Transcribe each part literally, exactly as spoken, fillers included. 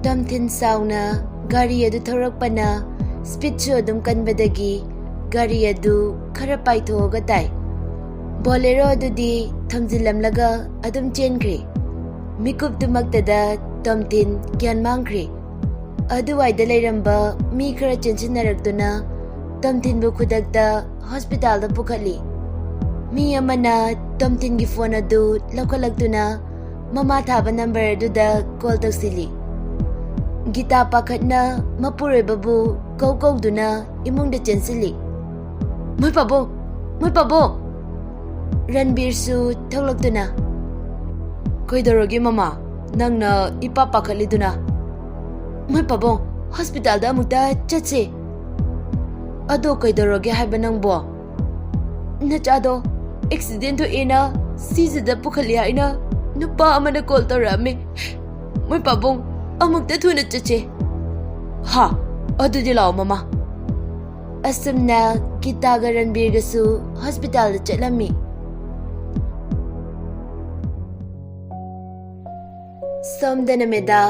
ꯇꯣꯝꯊꯤꯟ ꯁꯥꯎꯅ ꯒꯥꯔꯤ ꯑꯗꯨ ꯊꯧꯔꯛꯄꯅ ꯁ꯭ꯄꯤꯗꯁꯨ ꯑꯗꯨꯝ ꯀꯟꯕꯗꯒꯤ ꯒꯥꯔꯤ ꯑꯗꯨ ꯈꯔ ꯄꯥꯏꯊꯣꯛꯑꯒ ꯇꯥꯏ꯫ ꯕꯣꯂꯦꯔꯣ ꯑꯗꯨꯗꯤ ꯊꯝꯖꯤꯜꯂꯝꯂꯒ ꯑꯗꯨꯝ ꯆꯦꯟꯈ꯭ꯔꯦ꯫ ꯃꯤꯀꯨꯞꯇꯨꯃꯛꯇꯗ ꯇꯣꯝꯊꯤꯟ ꯒ꯭ꯌꯥꯟ ꯃꯥꯡꯈ꯭ꯔꯦ꯫ ꯑꯗꯨꯋꯥꯏꯗ ꯂꯩꯔꯝꯕ ꯃꯤ ꯈꯔ ꯆꯦꯟꯁꯤꯟꯅꯔꯛꯇꯨꯅ ꯇꯣꯝꯊꯤꯟꯕꯨ ꯈꯨꯗꯛꯇ ꯍꯣꯁꯄꯤꯇꯥꯜꯗ ꯄꯨꯈꯠꯂꯤ꯫ ꯃꯤ ꯑꯃꯅ ꯇꯣꯝꯊꯤꯟꯒꯤ ꯐꯣꯟ ꯑꯗꯨ ꯂꯧꯈꯠꯂꯛꯇꯨꯅ ꯃꯃꯥ ꯊꯥꯕ ꯅꯝꯕꯔ ꯑꯗꯨꯗ ꯀꯣꯜ ꯇꯧꯁꯤꯜꯂꯤ꯫ ꯒꯤꯇꯥ ꯄꯥꯈꯠꯅ ꯃꯄꯨꯔꯣꯏꯕꯕꯨ ꯀꯧ ꯀꯧꯗꯨꯅ ꯏꯃꯨꯡꯗ ꯆꯦꯟꯁꯤꯜꯂꯤ꯫ "ꯃꯣꯏ ꯄꯥꯕꯨꯡ! ꯃꯣꯏ ꯄꯥꯕꯨꯡ!" ꯔꯟꯕꯤꯔꯁꯨ ꯊꯣꯛꯂꯛꯇꯨꯅ, "ꯀꯩꯗꯧꯔꯒꯦ ꯃꯃꯥ? ꯅꯪꯅ ꯏꯄꯥ ꯄꯥꯈꯠꯂꯤꯗꯨꯅ?" "ꯃꯣꯏ ꯄꯥꯕꯨꯡ, ꯍꯣꯁꯄꯤꯇꯥꯜꯗ ꯑꯃꯨꯛꯇ ꯆꯠꯁꯦ꯫" "ꯑꯗꯣ ꯀꯩꯗꯧꯔꯒꯦ ꯍꯥꯏꯕ ꯅꯪꯕꯣ?" "ꯅꯆꯥꯗꯣ ꯑꯦꯛꯁꯤꯗꯦꯟ ꯊꯣꯛꯑꯦꯅ ꯁꯤꯁꯤꯗ ꯄꯨꯈꯠꯂꯤ ꯍꯥꯏꯅ ꯅꯨꯄꯥ ꯑꯃꯅ ꯀꯣꯜ ꯇꯧꯔꯛꯑꯝꯃꯤ꯫ ꯃꯣꯏ ꯄꯥꯕꯨꯡ, ꯑꯃꯨꯛꯇ ꯊꯨꯅ ꯆꯠꯁꯦ꯫" "ꯍꯥ, ꯑꯗꯨꯗꯤ ꯂꯥꯛꯑꯣ ꯃꯃꯥ꯫" ꯑꯁꯨꯝꯅ ꯒꯤꯇꯥꯒ ꯔꯟꯕꯤꯔꯒꯁꯨ ꯍꯣꯁꯄꯤꯇꯥꯜꯗ ꯆꯠꯂꯝꯃꯤ꯫ ꯁꯣꯝꯗꯅ ꯃꯦꯗꯥ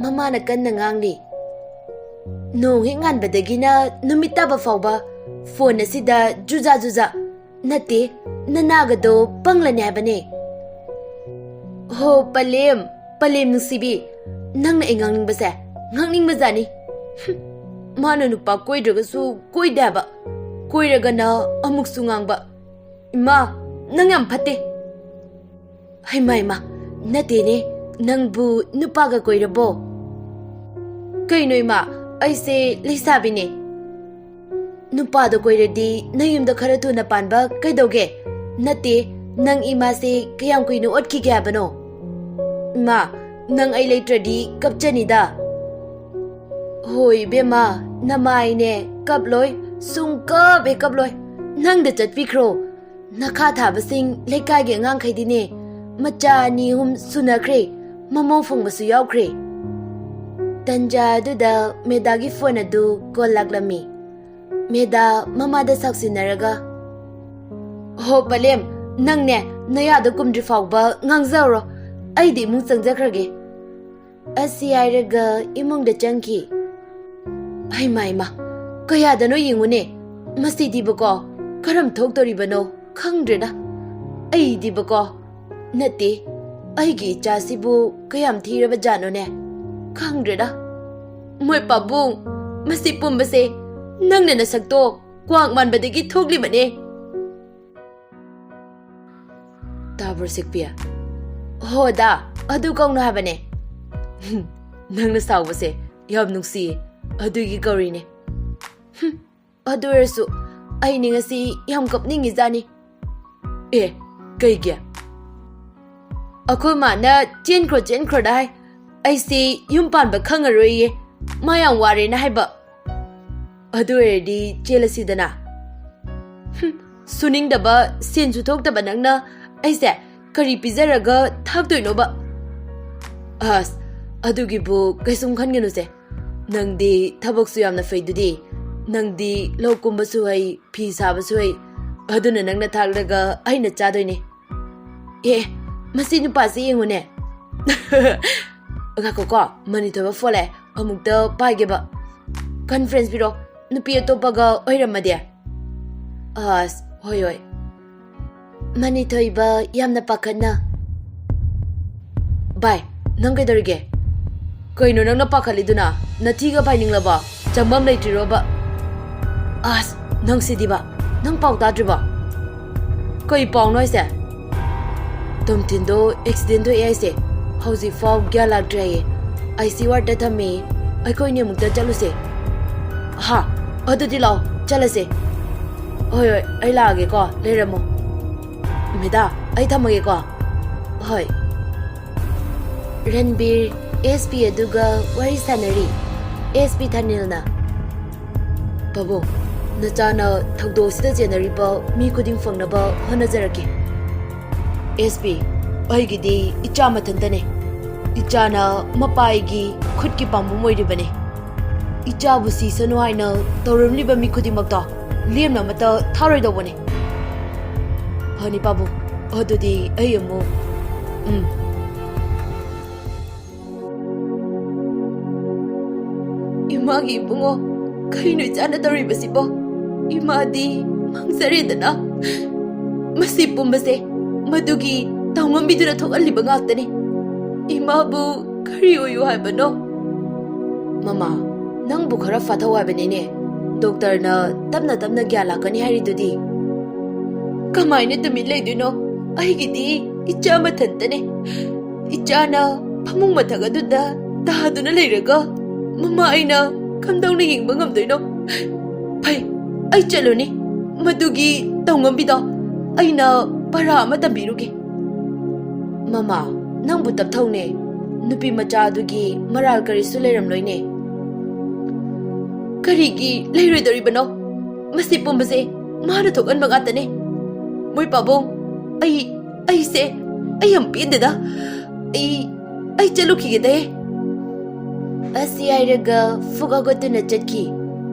ꯃꯃꯥꯅ ꯀꯟꯅ ꯉꯥꯡꯂꯤ꯫ "ꯅꯣꯡ ꯍꯦꯛ ꯉꯥꯟꯕꯗꯒꯤꯅ ꯅꯨꯃꯤꯠ ꯇꯥꯕ ꯐꯥꯎꯕ ꯐꯣꯟ ꯑꯁꯤꯗ ꯖꯨꯖꯥ ꯖꯨꯖꯥ꯫ ꯅꯠꯇꯦ, ꯅꯅꯥꯒꯗꯣ ꯄꯪꯂꯅꯤ ꯍꯥꯏꯕꯅꯦ꯫" "ꯍꯣ ꯄꯂꯦꯝ, ꯄꯂꯦꯝ ꯅꯨꯡꯁꯤꯕꯤ, ꯅꯪꯅ ꯑꯩ ꯉꯥꯡꯅꯤꯡꯕꯁꯦ ꯉꯥꯡꯅꯤꯡꯕꯖꯥꯠꯅꯤ꯫ ꯍꯨꯝ, ꯃꯥꯅ ꯅꯨꯄꯥ ꯀꯣꯏꯗ꯭ꯔꯒꯁꯨ ꯀꯣꯏꯗꯦ ꯍꯥꯏꯕ, ꯀꯣꯏꯔꯒꯅ ꯑꯃꯨꯛꯁꯨ ꯉꯥꯡꯕ꯫ ꯏꯃꯥ, ꯅꯪ ꯌꯥꯝ ꯐꯠꯇꯦ꯫" "ꯍꯩꯃꯥ, ꯍꯩꯃꯥ, ꯅꯠꯇꯦꯅꯦ, ꯅꯪꯕꯨ ꯅꯨꯄꯥꯒ ꯀꯣꯏꯔꯕꯣ?" "ꯀꯩꯅꯣ ꯏꯃꯥ, ꯑꯩꯁꯦ ꯂꯩꯁꯥꯕꯤꯅꯦ꯫" "ꯅꯨꯄꯥꯗꯣ ꯀꯣꯏꯔꯗꯤ ꯅꯌꯨꯝꯗ ꯈꯔ ꯊꯨꯅ ꯄꯥꯟꯕ ꯀꯩꯗꯧꯒꯦ? ꯅꯠꯇꯦ, ꯅꯪ ꯏꯃꯥꯁꯦ ꯀꯌꯥꯝ ꯀꯨꯏꯅ ꯑꯣꯠꯈꯤꯒꯦ ꯍꯥꯏꯕꯅꯣ?" "ꯏꯃꯥ, ꯅꯪ ꯑꯩ ꯂꯩꯇ꯭ꯔꯗꯤ ꯀꯞꯆꯅꯤꯗ꯫" "ꯍꯣꯏ ꯏꯕꯦꯝꯃ, ꯅꯃꯥꯏꯅꯦ ꯀꯞꯂꯣꯏ, ꯁꯨꯡ ꯀꯞ ꯍꯦꯛ ꯀꯞꯂꯣꯏ꯫ ꯅꯪꯗ ꯆꯠꯄꯤꯈ꯭ꯔꯣ꯫ ꯅꯈꯥ ꯊꯥꯕꯁꯤꯡ ꯂꯩꯀꯥꯏꯒꯤ ꯑꯉꯥꯡꯈꯩꯗꯤꯅꯦ ꯃꯆꯥ ꯑꯅꯤ ꯑꯍꯨꯝ ꯁꯨꯅꯈ꯭ꯔꯦ, ꯃꯃꯧ ꯐꯪꯕꯁꯨ ꯌꯥꯎꯈ꯭ꯔꯦ꯫" ꯇꯟꯖꯥ ꯑꯗꯨꯗ ꯃꯦꯗꯥꯒꯤ ꯐꯣꯟ ꯑꯗꯨ ꯀꯣꯜ ꯂꯥꯛꯂꯝꯃꯤ꯫ ꯃꯦꯗꯥ ꯃꯃꯥꯗ ꯁꯥꯎꯁꯤꯟꯅꯔꯒ, "ꯍꯣ ꯄꯂꯦꯝ, ꯅꯪꯅꯦ ꯅꯌꯥꯗ ꯀꯨꯝꯗ꯭ꯔꯤ ꯐꯥꯎꯕ ꯉꯥꯡꯖꯍꯧꯔꯣ, ꯑꯩꯗꯤ ꯏꯃꯨꯡ ꯆꯪꯖꯈ꯭ꯔꯒꯦ꯫" ꯑꯁꯤ ꯍꯥꯏꯔꯒ ꯏꯃꯨꯡꯗ ꯆꯪꯈꯤ꯫ ꯍꯩꯃꯥ ꯍꯩꯃꯥ, ꯀꯌꯥꯗꯅꯣ ꯌꯦꯡꯉꯨꯅꯦ꯫ ꯃꯁꯤꯗꯤꯕꯀꯣ, ꯀꯔꯝ ꯊꯣꯛꯇꯣꯔꯤꯕꯅꯣ ꯈꯪꯗ꯭ꯔꯦꯗ꯫ ꯑꯩꯗꯤꯕꯀꯣ, ꯅꯠꯇꯦ, ꯑꯩꯒꯤ ꯏꯆꯥꯁꯤꯕꯨ ꯀꯌꯥꯝ ꯊꯤꯔꯕ ꯖꯥꯠꯅꯣꯅꯦ? ꯈꯪꯗ꯭ꯔꯦꯗ꯫ ꯃꯣꯏ ꯄꯥꯕꯨꯡ, ꯃꯁꯤ ꯄꯨꯝꯕꯁꯦ ꯅꯪꯅ ꯅꯁꯛꯇꯣ ꯀ꯭ꯋꯥꯛ ꯃꯥꯟꯕꯗꯒꯤ ꯊꯣꯛꯂꯤꯕꯅꯦ꯫ ꯇꯥꯕ꯭ꯔꯣ ꯁꯤꯛꯄꯤ? ꯍꯣ ꯗꯥ, ꯑꯗꯨ ꯀꯧꯅꯣ ꯍꯥꯏꯕꯅꯦ꯫ ꯅꯪꯅ ꯁꯥꯎꯕꯁꯦ ꯌꯥꯝ ꯅꯨꯡꯁꯤꯌꯦ, ꯑꯗꯨꯒꯤ ꯀꯧꯔꯤꯅꯦ꯫ ꯍꯨꯝ, ꯑꯗꯨ ꯑꯣꯏꯔꯁꯨ ꯑꯩꯅꯤ ꯉꯁꯤ ꯌꯥꯝ ꯀꯞꯅꯤꯡꯉꯤꯖꯥꯠꯅꯤ꯫ ꯑꯦ, ꯀꯩꯒꯤ? ꯑꯩꯈꯣꯏ ꯃꯥꯅ "ꯆꯦꯟꯈ꯭ꯔꯣ, ꯆꯦꯟꯈ꯭ꯔꯣ"ꯗ ꯍꯥꯏ꯫ ꯑꯩꯁꯤ ꯌꯨꯝ ꯄꯥꯟꯕ ꯈꯪꯉꯔꯣꯏꯌꯦ, ꯃꯥ ꯌꯥꯝ ꯋꯥꯔꯦꯅ ꯍꯥꯏꯕ꯫ ꯑꯗꯨ ꯑꯣꯏꯔꯗꯤ ꯆꯦꯜꯂꯁꯤꯗꯅ꯫ ꯍꯨꯝ, ꯁꯨꯅꯤꯡꯗꯕ, ꯁꯦꯟꯁꯨ ꯊꯣꯛꯇꯕ ꯅꯪꯅ ꯑꯩꯁꯦ ꯀꯔꯤ ꯄꯤꯖꯔꯒ ꯊꯥꯛꯇꯣꯏꯅꯣꯕ? ꯑꯁ, ꯑꯗꯨꯒꯤꯕꯨ ꯀꯩꯁꯨꯝ ꯈꯟꯒꯅꯨꯁꯦ꯫ ꯅꯪꯗꯤ ꯊꯕꯛꯁꯨ ꯌꯥꯝꯅ ꯐꯩꯗꯨꯗꯤ꯫ ꯅꯪꯗꯤ ꯂꯧ ꯀꯨꯝꯕꯁꯨ ꯍꯩ, ꯐꯤ ꯁꯥꯕꯁꯨ ꯍꯩ꯫ ꯑꯗꯨꯅ ꯅꯪꯅ ꯊꯥꯛꯂꯒ ꯑꯩꯅ ꯆꯥꯗꯣꯏꯅꯦ꯫ ꯑꯦ, ꯃꯁꯤ ꯅꯨꯄꯥꯁꯤ ꯌꯦꯡꯉꯨꯅꯦ꯫ ꯉꯥꯏꯈꯣꯀꯣ, ꯃꯅꯤꯊꯣꯏꯕ ꯐꯣꯟ ꯂꯥꯛꯑꯦ, ꯑꯃꯨꯛꯇ ꯄꯥꯏꯒꯦꯕ꯫ ꯀꯟꯐ꯭ꯔꯦꯟꯁ ꯄꯤꯔꯣ, ꯅꯨꯄꯤ ꯑꯇꯣꯞꯄꯒ ꯑꯣꯏꯔꯝꯃꯗꯤ꯫ ꯑꯁ, ꯍꯣꯏ ꯍꯣꯏ꯫ ꯃꯅꯤꯊꯣꯏꯕ ꯌꯥꯝꯅ ꯄꯥꯈꯠꯅ, "ꯚꯥꯏ, ꯅꯪ ꯀꯩꯗꯧꯔꯤꯒꯦ? ꯀꯩꯅꯣ ꯅꯪꯅ ꯄꯥꯈꯠꯂꯤꯗꯨꯅ? ꯅꯊꯤꯒ ꯐꯥꯏꯅꯤꯡꯂꯕꯣ? ꯆꯪꯐꯝ ꯂꯩꯇ꯭ꯔꯤꯔꯣꯕ?" ꯑꯁ, ꯅꯪ ꯁꯤꯗꯤꯕ, ꯅꯪ ꯄꯥꯎ ꯇꯥꯗ꯭ꯔꯤꯕꯣ? ꯀꯩ ꯄꯥꯎꯅꯣ ꯍꯥꯏꯁꯦ? ꯇꯣꯝꯊꯤꯟꯗꯣ ꯑꯦꯛꯁꯤꯗꯦꯟ ꯊꯣꯛꯑꯦ ꯍꯥꯏꯁꯦ, ꯍꯧꯖꯤꯛꯐꯥꯎ ꯒ꯭ꯌꯥꯟ ꯂꯥꯛꯇ꯭ꯔꯦ ꯍꯥꯏꯌꯦ꯫ ꯑꯥꯏ ꯁꯤ ꯋꯥꯔꯗꯇ ꯊꯝꯃꯦ꯫ ꯑꯩꯈꯣꯏꯅꯤ ꯑꯃꯨꯛꯇ ꯆꯠꯂꯨꯁꯦ꯫ ꯍꯥ, ꯑꯗꯨꯗꯤ ꯂꯥꯛꯑꯣ, ꯆꯠꯂꯁꯦ꯫ ꯍꯣꯏ ꯍꯣꯏ, ꯑꯩ ꯂꯥꯛꯑꯒꯦꯀꯣ, ꯂꯩꯔꯝꯃꯣ꯫ ꯃꯦꯗꯥ, ꯑꯩ ꯊꯝꯃꯒꯦꯀꯣ꯫ ꯍꯣꯏ꯫ ꯔꯟꯕꯤꯔ, ꯑꯦꯁ ꯄꯤ ꯑꯗꯨꯒ ꯋꯥꯔꯤ ꯁꯥꯟꯅꯔꯤ꯫ ꯑꯦꯁ ꯄꯤ ꯊꯥꯅꯤꯜꯅ, "ꯄꯥꯕꯨꯡ, ꯅꯆꯥꯅ ꯊꯧꯗꯣꯛ ꯑꯁꯤꯗ ꯆꯦꯟꯅꯔꯤꯕ ꯃꯤ ꯈꯨꯗꯤꯡ ꯐꯪꯅꯕ ꯍꯣꯠꯅꯖꯔꯛꯀꯦ꯫ ꯑꯦꯁ ꯄꯤ, ꯑꯩꯒꯤꯗꯤ ꯏꯆꯥ ꯃꯊꯟꯇꯅꯦ꯫ ꯏꯆꯥꯅ ꯃꯄꯥꯒꯤ ꯈꯨꯠꯀꯤ ꯄꯥꯝꯕꯣꯝ ꯑꯣꯏꯔꯤꯕꯅꯦ꯫ ꯏꯆꯥꯕꯨ ꯁꯤꯁꯅꯨ ꯍꯥꯏꯅ ꯇꯧꯔꯝꯂꯤꯕ ꯃꯤ ꯈꯨꯗꯤꯡꯃꯛꯇꯣ ꯂꯦꯝꯅ ꯑꯃꯠꯇ ꯊꯥꯔꯣꯏꯗꯧꯕꯅꯦ꯫" "ꯐꯅꯤ ꯄꯥꯕꯨꯡ, ꯑꯗꯨꯗꯤ ꯑꯩ ꯑꯃꯨꯛ, ꯎꯝ꯫" ꯃꯥꯒꯤ ꯏꯕꯨꯡꯉꯣ, ꯀꯩꯅꯣ ꯏꯆꯥꯅ ꯇꯧꯔꯤꯕꯁꯤꯕꯣ? ꯏꯃꯥꯗꯤ ꯃꯥꯡꯖꯔꯦꯗꯅ꯫ ꯃꯁꯤ ꯄꯨꯝꯕꯁꯦ ꯃꯗꯨꯒꯤ ꯇꯧꯉꯝꯕꯤꯗꯨꯅ ꯊꯣꯛꯍꯜꯂꯤꯕ ꯉꯥꯛꯇꯅꯤ꯫ ꯏꯃꯥꯕꯨ ꯀꯔꯤ ꯑꯣꯏꯌꯨ ꯍꯥꯏꯕꯅꯣ? ꯃꯃꯥ, ꯅꯪꯕꯨ ꯈꯔ ꯐꯥꯊꯧ ꯍꯥꯏꯕꯅꯤꯅꯦ꯫ ꯗꯣꯛꯇꯔꯅ ꯇꯞꯅ ꯇꯞꯅ ꯒ꯭ꯌꯥꯟ ꯂꯥꯛꯀꯅꯤ ꯍꯥꯏꯔꯤꯗꯨꯗꯤ꯫ ꯀꯃꯥꯏꯅ ꯇꯨꯃꯤꯟ ꯂꯩꯗꯣꯏꯅꯣ? ꯑꯩꯒꯤꯗꯤ ꯏꯆꯥ ꯃꯊꯟꯇꯅꯦ꯫ ꯏꯆꯥꯅ ꯐꯃꯨꯡ ꯃꯊꯛ ꯑꯗꯨꯗ ꯇꯥꯗꯨꯅ ꯂꯩꯔꯒ ꯃꯃꯥ ꯑꯩꯅ ꯀꯝꯗꯧꯅ ꯌꯦꯡꯕ ꯉꯝꯗꯣꯏꯅꯣ? ꯐꯩ, ꯑꯩ ꯆꯠꯂꯨꯅꯤ꯫ ꯃꯗꯨꯒꯤ ꯇꯧꯉꯝꯕꯤꯗꯣ ꯑꯩꯅ ꯄꯔꯥ ꯑꯃ ꯇꯝꯕꯤꯔꯨꯒꯦ꯫ ꯃꯃꯥ, ꯅꯪꯕꯨ ꯇꯞꯊꯧꯅꯦ꯫ ꯅꯨꯄꯤ ꯃꯆꯥ ꯑꯗꯨꯒꯤ ꯃꯔꯥꯜ ꯀꯔꯤꯁꯨ ꯂꯩꯔꯝꯂꯣꯏꯅꯦ꯫ ꯀꯔꯤꯒꯤ ꯂꯩꯔꯣꯏꯗꯧꯔꯤꯕꯅꯣ? ꯃꯁꯤ ꯄꯨꯝꯕꯁꯦ ꯃꯥꯅ ꯊꯣꯛꯍꯟꯕ ꯉꯥꯛꯇꯅꯦ꯫ ꯃꯣꯏ ꯄꯥꯕꯨꯡ, ꯑꯩ, ꯑꯩꯁꯦ, ꯑꯩ ꯌꯥꯝ ꯄꯦꯟꯗꯦꯗ꯫ ꯑꯩ, ꯑꯩ ꯆꯠꯂꯨꯈꯤꯒꯦꯗꯦ꯫ ꯑꯁꯤ ꯍꯥꯏꯔꯒ ꯐꯨꯛ ꯍꯧꯒꯠꯇꯨꯅ ꯆꯠꯈꯤ꯫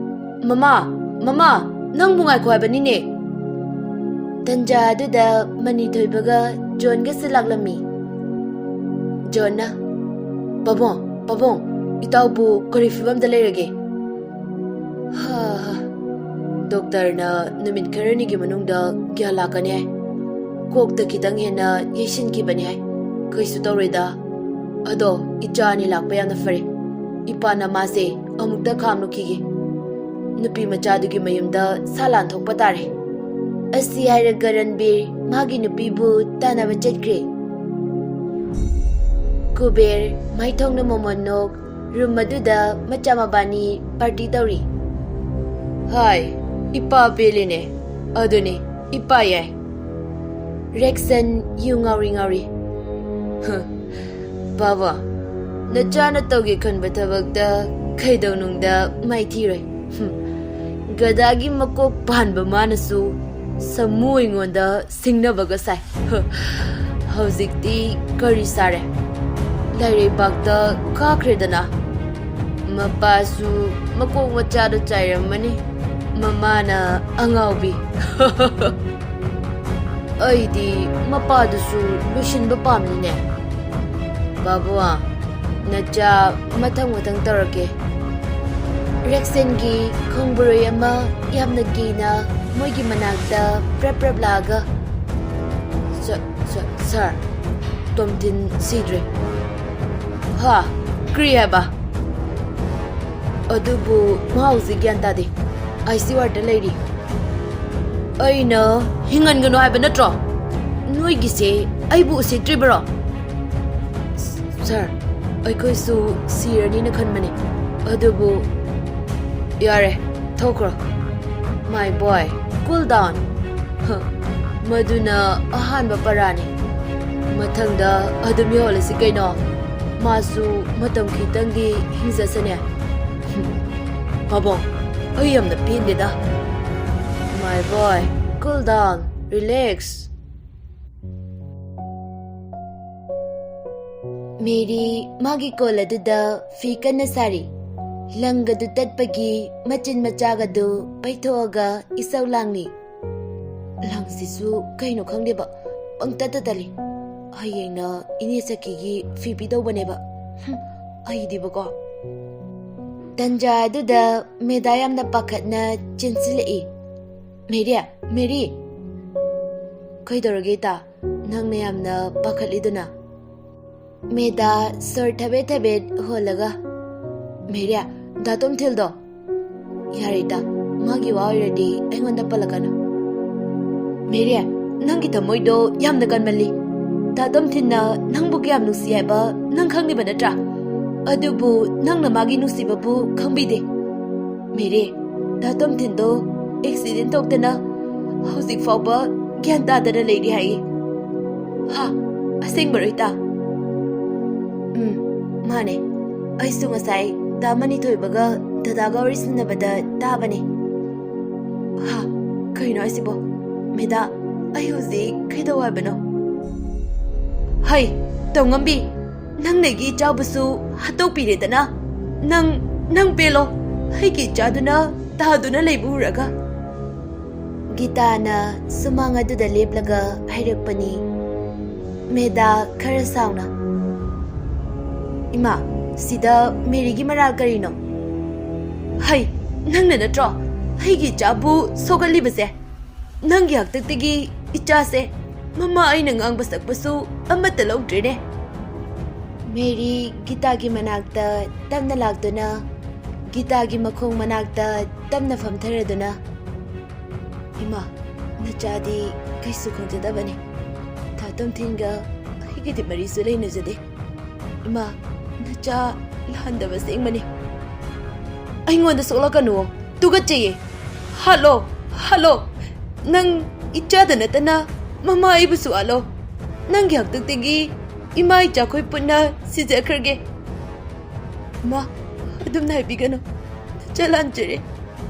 "ꯃꯃꯥ, ꯃꯃꯥ, ꯅꯪꯕꯨ ꯉꯥꯏꯈꯣ ꯍꯥꯏꯕꯅꯤꯅꯦ!" ꯇꯟꯖꯥ ꯑꯗꯨꯗ ꯃꯅꯤ ꯊꯣꯏꯕꯒ ꯖꯣꯟꯒꯁꯨ ꯂꯥꯛꯂꯝꯃꯤ꯫ ꯖꯣꯟꯅ, "ꯄꯥꯕꯨꯡ, ꯄꯥꯕꯨꯡ, ꯏꯇꯥꯎꯕꯨ ꯀꯔꯤ ꯐꯤꯕꯝꯗ ꯂꯩꯔꯒꯦ?" "ꯍꯥ, ꯗꯣꯛꯇꯔꯅ ꯅꯨꯃꯤꯠ ꯈꯔꯅꯤꯒꯤ ꯃꯅꯨꯡꯗ ꯒ꯭ꯌꯥꯟ ꯂꯥꯛꯀꯅꯤ ꯍꯥꯏ꯫ ꯀꯣꯛꯇ ꯈꯤꯇꯪ ꯍꯦꯟꯅ ꯌꯩꯁꯤꯟꯈꯤꯕꯅꯤ ꯍꯥꯏ꯫ ꯀꯩꯁꯨ ꯇꯧꯔꯣꯏꯗ꯫ ꯑꯗꯣ ꯏꯆꯥ ꯑꯅꯤ ꯂꯥꯛꯄ ꯌꯥꯝꯅ ꯐꯔꯦ꯫ ꯏꯄꯥꯅ ꯃꯥꯁꯦ ꯑꯃꯨꯛꯇ ꯈꯥꯝꯂꯨꯈꯤꯒꯦ꯫ ꯅꯨꯄꯤ ꯃꯆꯥꯗꯨꯒꯤ ꯃꯌꯨꯝꯗ ꯁꯥ ꯂꯥꯟꯊꯣꯛꯄ ꯇꯥꯔꯦ꯫" ꯑꯁꯤ ꯍꯥꯏꯔꯒ ꯔꯟꯕꯤꯔ ꯃꯥꯒꯤ ꯅꯨꯄꯤꯕꯨ ꯇꯥꯟꯅꯕ ꯆꯠꯈ꯭ꯔꯦ꯫ ꯀꯨꯕꯦꯔ, ꯃꯥꯏꯊꯣꯡꯅ ꯃꯣꯃꯣꯟ ꯅꯣꯛ, ꯔꯨꯝ ꯑꯗꯨꯗ ꯃꯆꯥ ꯃꯕꯥꯅꯤ ꯄꯥꯔꯇꯤ ꯇꯧꯔꯤ꯫ "ꯍꯥꯏ, ꯏꯄꯥ ꯄꯦꯜꯂꯤꯅꯦ꯫ ꯑꯗꯨꯅꯤ, ꯏꯄꯥ ꯌꯥꯏ꯫" ꯔꯦꯛꯁꯟ ꯌꯨ ꯉꯥꯎꯔꯤ ꯉꯥꯎꯔꯤ꯫ "ꯍ, ꯕꯥꯕꯥ, ꯅꯆꯥꯅ ꯇꯧꯒꯦ ꯈꯟꯕ ꯊꯕꯛꯇ ꯀꯩꯗꯧꯅꯨꯡꯗ ꯃꯥꯏꯊꯤꯔꯣꯏ꯫ ꯍꯨꯝ, ꯒꯗꯥꯒꯤ ꯃꯀꯣꯛ ꯄꯥꯟꯕ ꯃꯥꯅꯁꯨ ꯁꯥꯃꯨ ꯑꯩꯉꯣꯟꯗ ꯁꯤꯡꯅꯕꯒ ꯁꯥꯏ꯫ ꯍ, ꯍꯧꯖꯤꯛꯇꯤ ꯀꯔꯤ ꯁꯥꯔꯦ? ꯂꯥꯏꯔꯩꯕꯥꯛꯇ ꯀꯥꯈ꯭ꯔꯦꯗꯅ꯫ ꯃꯄꯥꯁꯨ ꯃꯀꯣꯛ ꯃꯆꯥꯗꯣ ꯆꯥꯏꯔꯝꯃꯅꯤ, ꯃꯃꯥꯅ ꯑꯉꯥꯎꯕꯤ꯫ ꯑꯩꯗꯤ ꯃꯄꯥꯗꯨꯁꯨ ꯂꯣꯏꯁꯤꯟꯕ ꯄꯥꯝꯃꯤꯅꯦ꯫" "ꯕꯥꯕꯨ, ꯅꯆꯥ ꯃꯊꯪ ꯃꯊꯪ ꯇꯧꯔꯛꯀꯦ꯫ ꯔꯦꯛꯁꯟꯒꯤ ꯈꯣꯡꯕꯨꯔꯣꯏ ꯑꯃ ꯌꯥꯝꯅ ꯀꯤꯅ ꯃꯣꯏꯒꯤ ꯃꯅꯥꯛꯇ ꯄ꯭ꯔꯞ ꯄ꯭ꯔꯞ ꯂꯥꯛꯑꯒ, "ꯁ-, ꯁ-, ꯁꯥꯔ, ꯇꯣꯝꯊꯤꯟ ꯁꯤꯗ꯭ꯔꯦ꯫" "ꯍꯥ? ꯀꯔꯤ ꯍꯥꯏꯕ?" "ꯑꯗꯨꯕꯨ ꯃꯥ ꯍꯧꯖꯤꯛ ꯒ꯭ꯌꯥꯟ ꯇꯥꯗꯦ, ꯑꯥꯏ ꯁꯤ ꯋꯥꯔꯗ ꯂꯩꯔꯤ꯫" "ꯑꯩꯅ ꯍꯤꯡꯍꯟꯒꯅꯨ ꯍꯥꯏꯕ ꯅꯠꯇ꯭ꯔꯣ? ꯅꯣꯏꯒꯤꯁꯦ ꯑꯩꯕꯨ ꯎꯁꯤꯠꯇ꯭ꯔꯤꯕꯔꯣ?" "ꯁꯥꯔ, ꯑꯩꯈꯣꯏꯁꯨ ꯁꯤꯔꯅꯤꯅ ꯈꯟꯕꯅꯦ, ꯑꯗꯨꯕꯨ ꯌꯥꯔꯦ, ꯊꯣꯛꯈ꯭ꯔꯣ꯫" "My boy, cool down꯫ ꯍ, ꯃꯗꯨꯅ ꯑꯍꯥꯟꯕ ꯄꯔꯥꯅꯤ꯫ ꯃꯊꯪꯗ ꯑꯗꯨꯝ ꯌꯧꯍꯜꯂꯁꯤ ꯀꯩꯅꯣ꯫ ꯃꯥꯁꯨ ꯃꯇꯝ ꯈꯤꯇꯪꯗꯤ ꯍꯤꯡꯖꯁꯅꯦ꯫" "ꯄꯥꯕꯨꯡ, ꯑꯩ ꯌꯥꯝꯅ ꯄꯦꯟꯗꯦꯗ꯫" "My boy, cool down, relax꯫" Mary ꯃꯥꯒꯤ ꯀꯣꯜ ꯑꯗꯨꯗ ꯐꯤ ꯀꯟꯅ ꯁꯥꯔꯤ꯫ ꯂꯪꯒꯗꯨ ꯇꯠꯄꯒꯤ ꯃꯆꯤꯟ ꯃꯆꯥꯒꯗꯨ ꯄꯩꯊꯣꯛꯑꯒ ꯏꯁꯧ ꯂꯥꯡꯂꯤ꯫ "ꯂꯪꯁꯤꯁꯨ ꯀꯩꯅꯣ ꯈꯪꯗꯦꯕ, ꯄꯪꯇꯠꯇ ꯇꯠꯂꯤ꯫ ꯍꯌꯦꯡꯅ ꯏꯅꯦ ꯁꯈꯤꯒꯤ ꯐꯤ ꯄꯤꯗꯧꯕꯅꯦꯕ꯫ ꯍꯨꯝ, ꯑꯩꯗꯤꯕꯀꯣ꯫" ꯇꯟꯖꯥ ꯑꯗꯨꯗ ꯃꯦꯗꯥ ꯌꯥꯝꯅ ꯄꯥꯈꯠꯅ ꯆꯦꯟꯁꯤꯜꯂꯛꯏ꯫ "ꯃꯦꯔꯤ, ꯃꯦꯔꯤ!" "ꯀꯩꯗꯧꯔꯒꯦ ꯏꯇꯥ? ꯅꯪꯅ ꯌꯥꯝꯅ ꯄꯥꯈꯠꯂꯤꯗꯨꯅ?" ꯃꯦꯗꯥ ꯁꯣꯔ ꯊꯕꯦꯠ ꯊꯕꯦꯠ ꯍꯣꯜꯂꯒ, "ꯃꯦꯔꯤ, ꯗꯥ ꯇꯣꯝꯊꯤꯜꯗꯣ꯫" "ꯌꯥꯔꯦ ꯏꯇꯥ, ꯃꯥꯒꯤ ꯋꯥ ꯑꯣꯏꯔꯗꯤ ꯑꯩꯉꯣꯟꯗ ꯄꯜꯂꯛꯀꯅꯨ꯫" "ꯃꯦꯔꯤ, ꯅꯪꯒꯤ ꯊꯃꯣꯏꯗꯣ ꯌꯥꯝꯅ ꯀꯟꯃꯜꯂꯤ꯫ ꯗꯥ ꯇꯣꯝꯊꯤꯟꯅ ꯅꯪꯕꯨ ꯀꯌꯥꯝ ꯅꯨꯡꯁꯤ ꯍꯥꯏꯕ ꯅꯪ ꯈꯪꯂꯤꯕ ꯅꯠꯇ꯭ꯔꯥ? ꯑꯗꯨꯕꯨ ꯅꯪꯅ ꯃꯥꯒꯤ ꯅꯨꯡꯁꯤꯕꯕꯨ ꯈꯪꯕꯤꯗꯦ꯫ ꯃꯦꯔꯤ, ꯗꯥ ꯇꯣꯝꯊꯤꯟꯗꯣ ꯑꯦꯛꯁꯤꯗꯦꯟ ꯊꯣꯛꯇꯅ ꯍꯧꯖꯤꯛ ꯐꯥꯎꯕ ꯒ꯭ꯌꯥꯟ ꯇꯥꯗꯅ ꯂꯩꯔꯤ ꯍꯥꯏꯌꯦ꯫" "ꯍꯥ? ꯑꯁꯦꯡꯕꯔꯣ ꯏꯇꯥ?" "ꯎꯝ, ꯃꯥꯅꯦ꯫ ꯑꯩꯁꯨ ꯉꯁꯥꯏ ꯗꯥ ꯃꯅꯤꯊꯣꯏꯕꯒ ꯗꯗꯥꯒ ꯋꯥꯔꯤ ꯁꯥꯟꯅꯕꯗ ꯇꯥꯕꯅꯦ꯫" "ꯍꯥ? ꯀꯩꯅꯣ ꯍꯥꯏꯁꯤꯕꯣ? ꯃꯦꯗꯥ, ꯑꯩ ꯍꯧꯖꯤꯛ ꯀꯩꯗꯧ ꯍꯥꯏꯕꯅꯣ?" "ꯍꯩ, ꯇꯧꯉꯝꯕꯤ, ꯅꯪꯅ ꯑꯩꯒꯤ ꯏꯆꯥꯕꯨꯁꯨ ꯍꯥꯠꯇꯣꯛꯄꯤꯔꯦꯗꯅ꯫ ꯅꯪ, ꯅꯪ ꯄꯦꯜꯂꯣ, ꯑꯩꯒꯤ ꯏꯆꯥꯗꯨꯅ ꯇꯥꯗꯨꯅ ꯂꯩꯕ ꯎꯔꯒ꯫" ꯒꯤꯇꯥꯅ ꯁꯨꯃꯥꯡ ꯑꯗꯨꯗ ꯂꯦꯞꯂꯒ ꯍꯥꯏꯔꯛꯄꯅꯤ꯫ ꯃꯦꯗꯥ ꯈꯔ ꯁꯥꯎꯅ, "ꯏꯃꯥ, ꯁꯤꯗ ꯃꯦꯔꯤꯒꯤ ꯃꯔꯥꯜ ꯀꯔꯤꯅꯣ?" ꯍꯩ, ꯅꯪꯅ ꯅꯠꯇ꯭ꯔꯣ ꯑꯩꯒꯤ ꯏꯆꯥꯕꯨ ꯁꯣꯛꯍꯜꯂꯤꯕꯁꯦ? ꯅꯪꯒꯤ ꯍꯥꯛꯇꯛꯇꯒꯤ ꯏꯆꯥꯁꯦ ꯃꯃꯥ ꯑꯩꯅ ꯉꯥꯡꯕ ꯁꯛꯄꯁꯨ ꯑꯃꯠꯇ ꯂꯧꯗ꯭ꯔꯦꯅꯦ꯫ ꯃꯦꯔꯤ ꯒꯤꯇꯥꯒꯤ ꯃꯅꯥꯛꯇ ꯇꯞꯅ ꯂꯥꯛꯇꯨꯅ, ꯒꯤꯇꯥꯒꯤ ꯃꯈꯣꯡ ꯃꯅꯥꯛꯇ ꯇꯞꯅ ꯐꯝꯊꯔꯗꯨꯅ, "ꯏꯃꯥ, ꯅꯆꯥꯗꯤ ꯀꯩꯁꯨ ꯈꯪꯖꯗꯕꯅꯤ꯫ ꯊꯥ ꯇꯣꯝꯊꯤꯟꯒ ꯑꯩꯒꯗꯤ ꯃꯔꯤꯁꯨ ꯂꯩꯅꯖꯗꯦ꯫ ꯏꯃꯥ, ꯅꯆꯥ ꯂꯥꯟꯗꯕ ꯁꯦꯡꯕꯅꯤ꯫ ꯑꯩꯉꯣꯟꯗ ꯁꯣꯛꯂꯛꯀꯅꯨ, ꯇꯨꯒꯠꯆꯩꯌꯦ꯫ ꯍꯥꯠꯂꯣ, ꯍꯥꯠꯂꯣ꯫ ꯅꯪ ꯏꯆꯥꯗ ꯅꯠꯇꯅ ꯃꯃꯥ ꯑꯩꯕꯨꯁꯨ ꯍꯥꯠꯂꯣ꯫ ꯅꯪꯒꯤ ꯍꯥꯛꯇꯛꯇꯒꯤ ꯏꯃꯥ ꯏꯆꯥꯈꯣꯏ ꯄꯨꯟꯅ ꯁꯤꯖꯈ꯭ꯔꯒꯦ꯫ ꯏꯃꯥ, ꯑꯗꯨꯝꯅ ꯍꯥꯏꯕꯤꯒꯅꯨ꯫ ꯅꯆꯥ ꯂꯥꯟꯖꯔꯦ,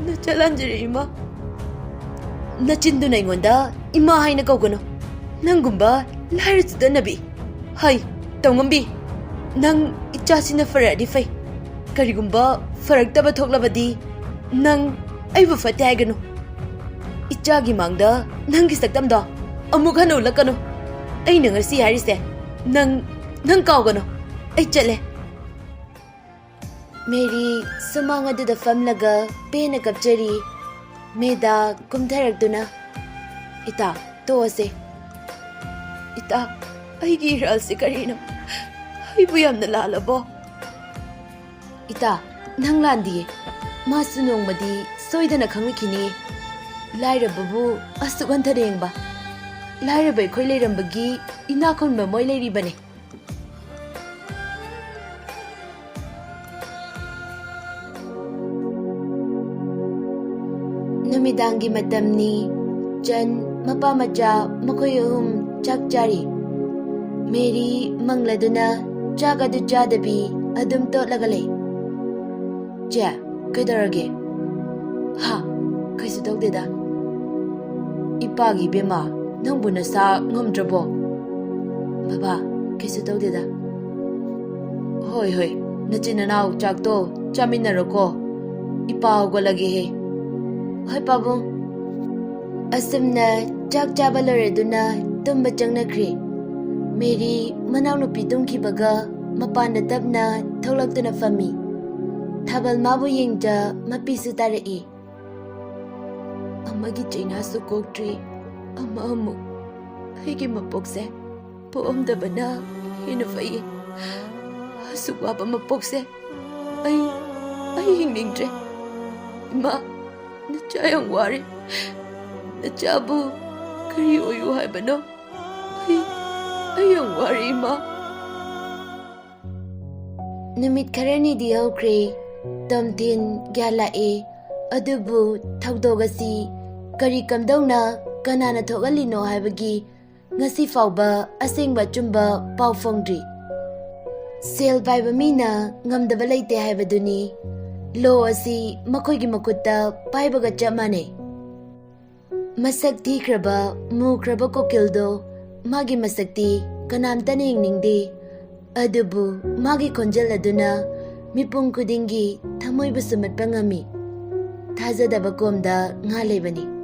ꯅꯆꯥ ꯂꯥꯟꯖꯔꯦ, ꯏꯃꯥ꯫ ꯅꯆꯤꯟꯗꯨꯅ ꯑꯩꯉꯣꯟꯗ ꯏꯃꯥ ꯍꯥꯏꯅ ꯀꯧꯒꯅꯨ꯫ ꯅꯪꯒꯨꯝꯕ ꯂꯥꯏꯔ ꯆꯨꯗꯅꯕꯤ꯫ ꯍꯩ, ꯇꯧꯉꯝꯕꯤ, ꯅꯪ ꯏꯆꯥꯁꯤꯅ ꯐꯔꯛꯑꯗꯤ ꯐꯩ꯫ ꯀꯔꯤꯒꯨꯝꯕ ꯐꯔꯛꯇꯕ ꯊꯣꯛꯂꯕꯗꯤ ꯅꯪ ꯑꯩꯕꯨ ꯐꯠꯇꯦ ꯍꯥꯏꯒꯅꯨ꯫ ꯏꯆꯥꯒꯤ ꯃꯥꯡꯗ ꯅꯪꯒꯤ ꯁꯛꯇꯝꯗꯣ ꯑꯃꯨꯛ ꯍꯟꯅ ꯎꯠꯂꯛꯀꯅꯨ꯫ ꯑꯩꯅ ꯉꯁꯤ ꯍꯥꯏꯔꯤꯁꯦ ꯅꯪ, ꯅꯪ ꯀꯥꯎꯒꯅꯨ꯫ ꯑꯩ ꯆꯠꯂꯦ꯫" ꯃꯦꯔꯤ ꯁꯨꯃꯥꯡ ꯑꯗꯨꯗ ꯐꯝꯂꯒ ꯄꯦꯟꯅ ꯀꯞꯆꯔꯤ꯫ ꯃꯦꯗꯥ ꯀꯨꯝꯊꯔꯛꯇꯨꯅ, "ꯏꯇꯥ, ꯇꯣꯛꯑꯁꯦ꯫" "ꯏꯇꯥ, ꯑꯩꯒꯤ ꯏꯔꯥꯜꯁꯤ ꯀꯔꯤꯅꯣ? ꯑꯩꯕꯨ ꯌꯥꯝꯅ ꯂꯥꯜꯂꯕꯣ?" "ꯏꯇꯥ, ꯅꯪ ꯂꯥꯟꯗꯤꯌꯦ꯫ ꯃꯥꯁꯨ ꯅꯣꯡꯃꯗꯤ ꯁꯣꯏꯗꯅ ꯈꯪꯂꯛꯈꯤꯅꯤ꯫ ꯂꯥꯏꯔꯕꯕꯨ ꯑꯁꯨꯛ ꯍꯟꯊꯅ ꯌꯦꯡꯕ꯫ ꯂꯥꯏꯔꯕ ꯑꯩꯈꯣꯏ ꯂꯩꯔꯝꯕꯒꯤ ꯏꯅꯥꯛ ꯈꯨꯟꯕ ꯃꯣꯏ ꯂꯩꯔꯤꯕꯅꯦ꯫" ꯅꯨꯃꯤꯗꯥꯡꯒꯤ ꯃꯇꯝꯅꯤ꯫ ꯆꯟ ꯃꯄꯥ ꯃꯆꯥ ꯃꯈꯣꯏ ꯑꯍꯨꯝ ꯆꯥꯛ ꯆꯥꯔꯤ꯫ ꯃꯦꯔꯤ ꯃꯪꯂꯗꯨꯅ ꯆꯥꯛ ꯑꯗꯨ ꯆꯥꯗꯕꯤ ꯑꯗꯨꯝ ꯇꯣꯠꯂꯒ ꯂꯩ꯫ "ꯆꯦ, ꯀꯩꯗꯧꯔꯒꯦ?" "ꯍꯥ, ꯀꯩꯁꯨ ꯇꯧꯗꯦꯗ꯫" "ꯏꯄꯥꯒꯤ ꯏꯕꯦꯝꯃ, ꯅꯪꯕꯨ ꯅꯁꯥ ꯉꯝꯗ꯭ꯔꯕꯣ?" "ꯕꯕꯥ, ꯀꯩꯁꯨ ꯇꯧꯗꯦꯗ꯫" "ꯍꯣꯏ, ꯍꯣꯏ, ꯅꯆꯤꯟ ꯅꯅꯥꯎ ꯆꯥꯛꯇꯣ ꯆꯥꯃꯤꯟꯅꯔꯣꯀꯣ꯫ ꯏꯄꯥ ꯍꯧꯒꯠꯂꯒꯦꯍꯦ꯫" "ꯍꯣꯏ, ꯄꯥꯕꯨꯡ꯫" ꯑꯁꯨꯝꯅ ꯆꯥꯛ ꯆꯥꯕ ꯂꯣꯏꯔꯗꯨꯅ ꯇꯨꯝꯕ ꯆꯪꯅꯈ꯭ꯔꯦ꯫ ꯃꯦꯔꯤ ꯃꯅꯥꯎꯅꯨꯄꯤ ꯇꯨꯝꯈꯤꯕꯒ ꯃꯄꯥꯟꯗ ꯇꯞꯅ ꯊꯣꯛꯂꯛꯇꯨꯅ ꯐꯝꯃꯤ꯫ ꯊꯥꯕꯜ ꯃꯥꯕꯨ ꯌꯦꯡꯖ ꯃꯄꯤꯁꯨ ꯇꯥꯔꯛꯏ꯫ ꯑꯃꯒꯤ ꯆꯩꯅꯥꯁꯨ ꯀꯣꯛꯇ꯭ꯔꯤ, ꯑꯃ ꯑꯃꯨꯛ꯫ ꯑꯩꯒꯤ ꯃꯄꯣꯛꯁꯦ ꯄꯣꯛꯑꯝꯗꯕꯅ ꯍꯦꯟꯅ ꯐꯩꯌꯦ꯫ ꯑꯁꯨꯛ ꯋꯥꯕ ꯃꯄꯣꯛꯁꯦ ꯑꯩ, ꯑꯩ ꯍꯤꯡꯅꯤꯡꯗ꯭ꯔꯦ꯫ ꯏꯃꯥ, ꯅꯆꯥ ꯌꯥꯝ ꯋꯥꯔꯦ꯫ ꯅꯆꯥꯕꯨ ꯀꯔꯤ ꯑꯣꯏꯌꯨ ꯍꯥꯏꯕꯅꯣ? ꯑꯩ, ꯑꯩ ꯌꯥꯝ ꯋꯥꯔꯦ, ꯏꯃꯥ꯫ ꯅꯨꯃꯤꯠ ꯈꯔꯅꯤꯗꯤ ꯍꯧꯈ꯭ꯔꯦ꯫ ꯇꯣꯝꯊꯤꯟ ꯒ꯭ꯌꯥꯟ ꯂꯥꯛꯑꯦ꯫ ꯑꯗꯨꯕꯨ ꯊꯧꯗꯣꯛ ꯑꯁꯤ ꯀꯔꯤ ꯀꯝꯗꯧꯅ ꯀꯅꯥꯅ ꯊꯣꯛꯍꯜꯂꯤꯅꯣ ꯍꯥꯏꯕꯒꯤ ꯉꯁꯤ ꯐꯥꯎꯕ ꯑꯁꯦꯡꯕ ꯑꯆꯨꯝꯕ ꯄꯥꯎ ꯐꯪꯗ꯭ꯔꯤ꯫ ꯁꯦꯜ ꯄꯥꯏꯕ ꯃꯤꯅ ꯉꯝꯗꯕ ꯂꯩꯇꯦ ꯍꯥꯏꯕꯗꯨꯅꯤ꯫ ꯂꯣ ꯑꯁꯤ ꯃꯈꯣꯏꯒꯤ ꯃꯈꯨꯠꯇ ꯄꯥꯏꯕꯒ ꯆꯞ ꯃꯥꯟꯅꯩ꯫ ꯃꯁꯛ ꯊꯤꯈ꯭ꯔꯕ, ꯃꯨꯈ꯭ꯔꯕ ꯀꯣꯀꯤꯜꯗꯣ, ꯃꯥꯒꯤ ꯃꯁꯛꯇꯤ ꯀꯅꯥꯝꯇꯅ ꯌꯦꯡꯅꯤꯡꯗꯦ꯫ ꯑꯗꯨꯕꯨ ꯃꯥꯒꯤ ꯈꯣꯟꯖꯦꯜ ꯑꯗꯨꯅ ꯃꯤꯄꯨꯝ ꯈꯨꯗꯤꯡꯒꯤ ꯊꯃꯣꯏꯕꯨ ꯁꯨꯝꯍꯠꯄ ꯉꯝꯃꯤ꯫ ꯊꯥꯖꯗꯕ ꯀꯣꯝꯗ ꯉꯥ ꯂꯩꯕꯅꯤ꯫